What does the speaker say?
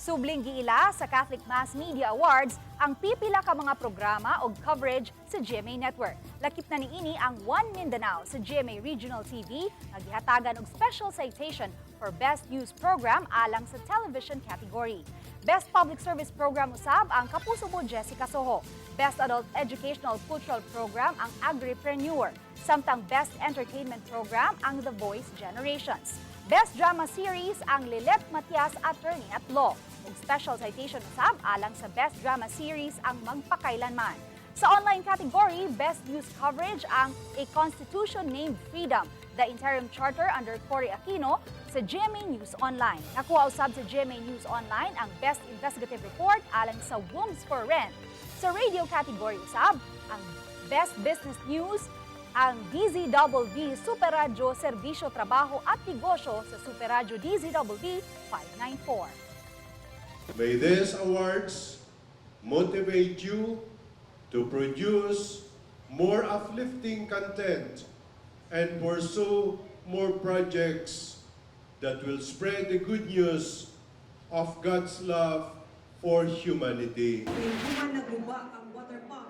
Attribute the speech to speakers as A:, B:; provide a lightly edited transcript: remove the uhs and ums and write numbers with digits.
A: Subling giila sa Catholic Mass Media Awards ang pipila ka mga programa og coverage sa GMA Network. Lakip na niini ang One Mindanao sa GMA Regional TV nga gihatagan og special citation for Best News Program alang sa television category. Best Public Service Program usab ang Kapuso Mo Jessica Soho. Best Adult Educational Cultural Program ang Agripreneur. Samtang Best Entertainment Program ang The Voice Generations. Best Drama Series ang Lilet Matias, Attorney at Law. Ug special citation usab alang sa Best Drama Series ang Magpakailanman. Sa online category, Best News Coverage ang A Constitution Named Freedom, The Interim Charter under Cory Aquino sa GMA News Online. Nakuha usab sa GMA News Online ang Best Investigative Report alang sa Wombs for Rent. Sa radio category usab, ang Best Business News ang DZBB Super Radyo Serbisyo, Trabaho at Negosyo sa Super Radyo DZBB 594.
B: May these awards motivate you to produce more uplifting content and pursue more projects that will spread the good news of God's love for humanity.
C: Human naguba ang water pump.